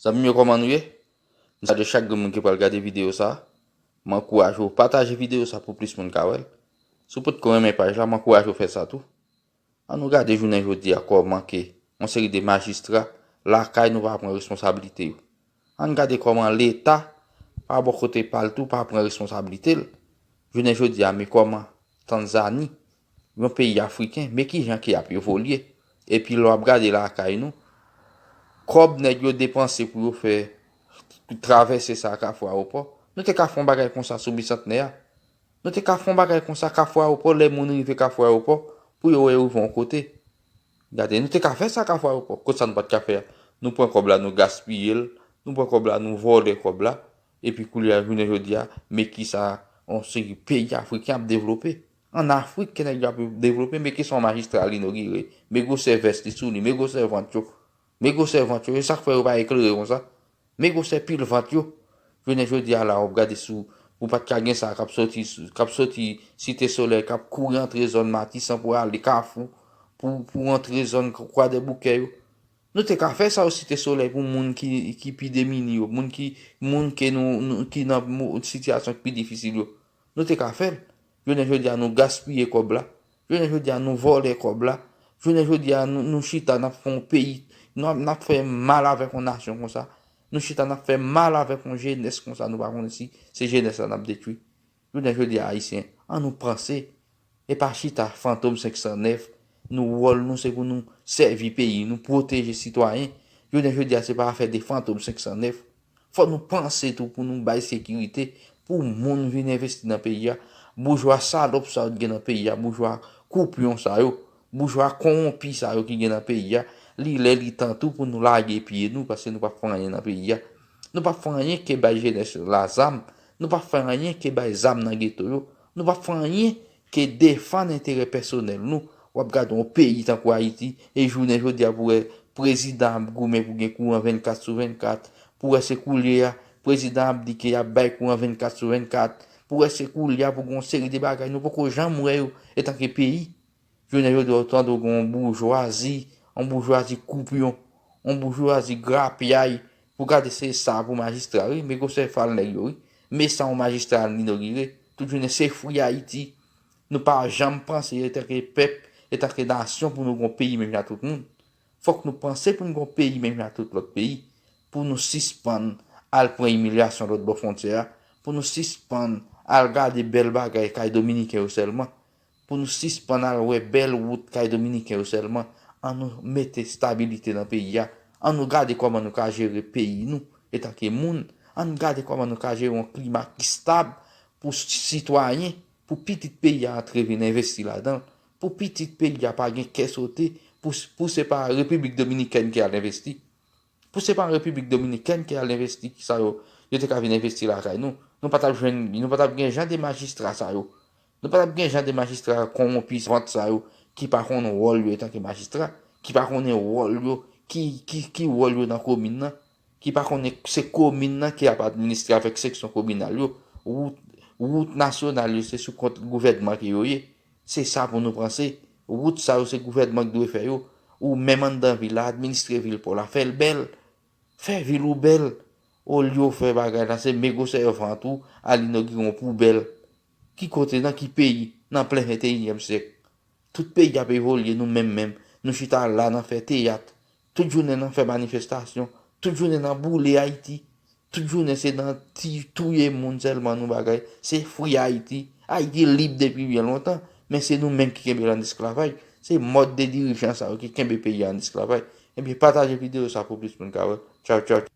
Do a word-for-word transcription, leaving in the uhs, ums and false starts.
Zanmi m yo, kòman nou ye? M salye chak grenn moun ki pral gade videyo sa. M ankouraje w pataje videyo sa pou plis moun ka wè l. Si w potko renmen paj la, m ankouraje w fè sa tou. Ann nou gade jounen jodi a kòman ke yon seri de majistra lakay nou pa pran responsablite yo. Ann gade kòman Leta, pa bò kote pa l tou, pa pran responsablite l. Jounen jodi a, men kòman Tanzani, yon peyi afriken, men kijan ke y ap evolye. Epi lè w ap gade lakay nou, kòb nèg yo depanse pou yo fè travèse sa a Kafou Ayewopò, nou te ka fè yon bagay konsa sou Bisantnè a. Nou te ka fè yon bagay konsa Kafou Ayewopò, lè moun rive Kafou Ayewopò, pou yo wè yo rive yon kote. Gade, nou te ka fè sa Kafou Ayewopò. Kot sa nou pa t ka fè a? Nou pran kòb la, nou gaspiye l. Nou pran kòb la, nou vòlè kòb la. Epi koulye a, jounen jodi a, men kisa yon seri peyi afriken ap devlope. Ann Afrik ke nèg yo ap devlope, men kisa yon majistra al inogire. Men gwosè vès li sou li, men gwosè vant yo. Men gwosè vant yo, e sa k fè yo pa eklere konsa. Men gwosè pil vant yo. Jounen jodi a la, w ap gade sou, ou pa t ka gen sa k ap soti, k ap soti Site Solèy, k ap kouri antre zòn Matisan pou ale Kafou, pou, pou antre zòn Kwadèboukè yo. Nou te ka fè sa yo Site Solèy pou moun ki, ki pi demini yo, moun ki, moun ke nou, nou, ki nan mo-, sitiyasyon ki pi difisil yo. Nou te ka fè l. Jounen jodi a, nou gaspiye kòb la. Jounen jodi a, nou vòlè kòb la. Jounen jodi a, nou, nou chita, n ap fè yon peyi, n ap, n ap fè mal avèk yon nasyon konsa. Nou chita, n ap fè mal avèk yon jenès konsa, nou pa konnen si se jenès la n ap detwi. Jounen jodi a, Ayisyen, ann nou panse. E pa chita fantom senk san nèf. Nou, wòl nou, se pou nou sèvi peyi, nou pwoteje sitwayen. Jounen jodi a, se pa afè de fantom senk san nèf. Fò nou panse tou pou nou bay sekirite, pou moun vin envesti nan peyi a. Boujwa salòp sa yo ki gen nan peyi a, boujwa koupyon sa yo, boujwa kowonpi sa yo ki gen nan peyi a, li lè li tan tou pou nou lage pye nou, paske nou p ap fè anyen nan peyi a. Nou p ap fè anyen ke bay jenès la zam, nou p ap fè anyen ke bay zam nan geto yo, nou p ap fè anyen ke defann enterè pèsonèl nou. W ap gade yon peyi tankou Ayiti, e jounen jodi a pou wè prezidan ap goumen pou gen kouran vennkat sou vennkat, pou wè se koulye a, prezidan ap di ke y ap bay kouran vennkat sou vennkat, pou wè se koulye a pou gen yon seri de bagay nou poko janm wè yo etanke peyi. Jounen jodi a, ou tande w gen yon boujwazi, yon boujwazi koupyon, yon boujwazi grapyay, pou gade se sa pou majistra, wi, men gwosè fal nèg yo, wi. Men sa yon majistra al inogire, tout jounen se fri Ayiti. Nou pa janm panse etanke pèp, etanke nasyon pou nou gen yon peyi menm jan tout moun. Fòk nou panse pou nou gen yon peyi menm jan tout lòt peyi, pou nou sispann al pran imilyasyon lòt bò fwontyè a, pou nou sispann al gade bèl bagay kay dominiken yo sèlman, pou nou sispann al wè bèl wout kay dominiken yo sèlman. Ann nou mete stabilite nan peyi a. Ann nou gade kòman nou ka jere peyi nou etanke moun. Ann nou gade kòman nou ka jere yon klima ki stab pou sitwayen, pou pitit peyi a antre vin envesti ladan l, pou pitit peyi a pa gen kè sote, pou, pou se pa Repiblik Dominikèn ki al envesti. Pou se pa Repiblik Dominikèn ki al envesti sa yo, yo te ka vin envesti lakay nou. Nou pa t ap jwenn, nou pa t ap gen jan de majistra sa yo. Nou pa t ap gen jan de majistra kowonpi vant sa yo ki pa konnen wòl yo etanke majistra, ki pa konnen wòl yo, ki, ki, ki wòl yo nan komin nan, ki pa konnen se komin nan ki ap administre avèk seksyon kominal yo, wout, wout nasyonal yo se sou kont gouvènman ke yo ye. Se sa pou nou panse. Wout sa yo se gouvènman ki dwe fè yo. Ou menm anndan vil la, administre vil pa w la, fè l bèl. Fè vil ou bèl. Olye w fè bagay la, se men gwosè vant ou al inogire yon poubèl. Ki kote, nan ki peyi, nan plen venteyinyèm syèk? Tout peyi ap evolye, nou menm menm, nou chita la nan fè teyat. Tout jounen nan fè manifestasyon. Tout jounen nan boule Ayiti. Tout jounen se nan ti touye moun sèlman nou bagay. Se fri Ayiti. Ayiti lib depi byen lontan, men se nou menm ki kenbe l an esklavaj. Se mòd de dirijan sa yo ki kenbe peyi a an esklavaj. Ebyen, pataje videyo sa pou plis moun ka wè. Tchaw, tchaw.